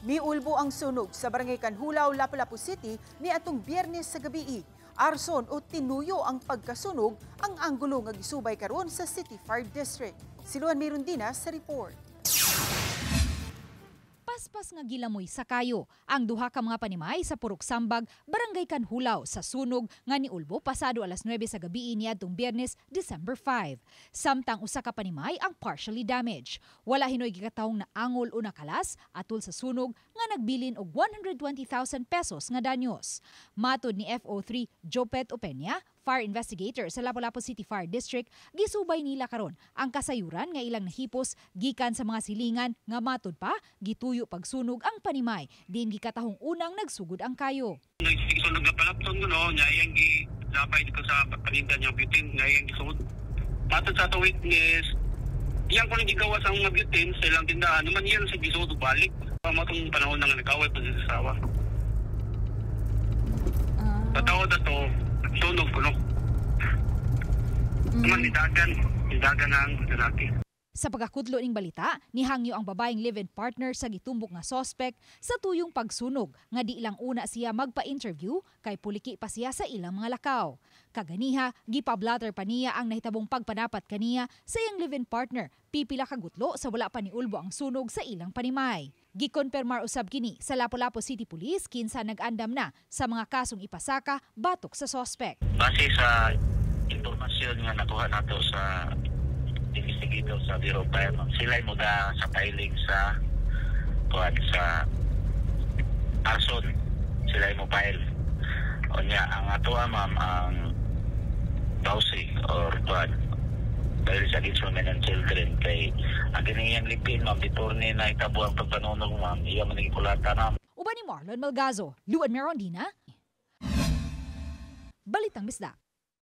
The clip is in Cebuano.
Miulbo ang sunog sa Barangay Canjulao, Lapu-Lapu City niadtong Biyernes sa gabii. Arson o tinuyo ang pagkasunog ang anggulo nga gisubay karon sa City Fire District. Si Luan Mirundina sa report. Paspas nga gilamoy sa kayo ang duha ka mga panimay sa Purok Sambag, Barangay Canjulao sa sunog nga niulbo pasado alas 9 sa gabi niadtong Biyernes, December 5. Samtang usa ka panimay ang partially damaged. Wala hinoy gikatawong na angol o nakalas atol sa sunog nga nagbilin og 120,000 pesos nga danyos. Matod ni FO3 Jopet Opeña, fire investigator sa Lapu-Lapu City Fire District, gisubay nila karon ang kasayuran nga ilang nahipos gikan sa mga silingan nga matud pa gituyo pagsunog ang panimay diin gikatahong unang nagsugod ang kayo. Nagsunog nga palapton ko no, nya iyang gilabay dito sa paninda niya butane nga iyang gisud. Matod sa ato witness, iyang kuno gigawas ang mga butane sa ilang tindahan, naman iyan sa gisud balik. Mao tong panahon nga nag-away pa sa asawa. Sa tao to, sunog kuno. Naman nidagan ang lalaki. Sa pagkakudlo ning balita, nihangyo ang babaeng live-in partner sa gitumbok nga sospek sa tuyong pagsunog nga di lang una siya magpa-interview kay puliki pa siya sa ilang mga lakaw. Kaganiha, gipablatter pa niya ang nahitabong pagpanapat kaniya sa iyang live-in partner, pipila ka gutlo sa wala pa ni ulbo ang sunog sa ilang panimay. Gikonfirmar usab kini sa Lapu-Lapu City Police kinsa nag-andam na sa mga kasong ipasaka batok sa sospek. Base sa impormasyon nga nakuha nato sa investigator sa Bureau of Fire, ma'am, sila mo da sa filing sa kuan sa arson, sila mo file. O niya, ang atoa, ma'am, ang VAWC or kuan dahil sa against women and children kay ang ganiyang live-in, ma'am, before ni nahitabo ang pagpanunog, ma'am, iya man nagikulata na. Uban ni Marlon Malgazo, Luan Merondina, Balitang Bisdak.